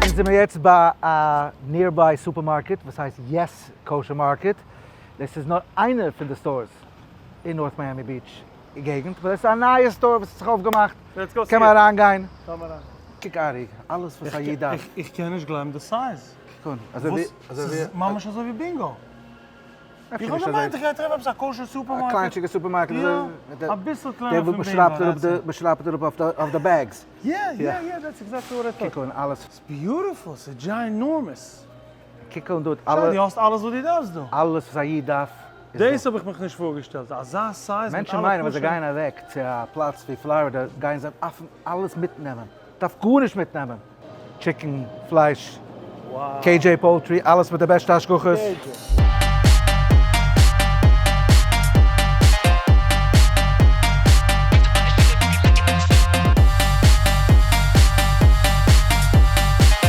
אונז זעמיר יעצט ביי א nearby supermarket וואס הייסט Yes Kosher Market, דאס איז נאר איינער פון די stores אין North Miami Beach געגנט, but עס איז א נייע store וואס האט זיך אויפגעמאכט, קען מען אריינגיין. קוק ארי, אלעס וואס א איד דארף. איך קען נישט גלייבן די size. קוק אן, אזוי ווי. ס'איז ממש אזוי ווי בינגא. איך האב געמיינט איך גיי טרעפן עפעס א kosher supermarket. א קליינטשיגע supermarket. יא, אביסל קלענער פון בינגא, that's it. מ'שרייבט אראפ אויף די bags. יא, יא, יא, that's exactly what I thought. קוק אן אלעס. ס'איז beautiful, ס'איז ginormous. קוק אן דארט אלע. דו האסט אלעס וואס דו דארפסט דא. אלעס וואס א איד דארף איז דא. דאס האב איך מיך נישט פארגעשטעלט, אזא size מיט אלע kosher. מענטשן מיינען ווען זיי גייען אוועק צו א פלאץ ווי פלארידע גייען זיי אפן אלעס מיטנעמען. דארף גארנישט מיטנעמען. chicken, פלייש, KJ Poultry, אלעס מיט די בעסטע השגחות.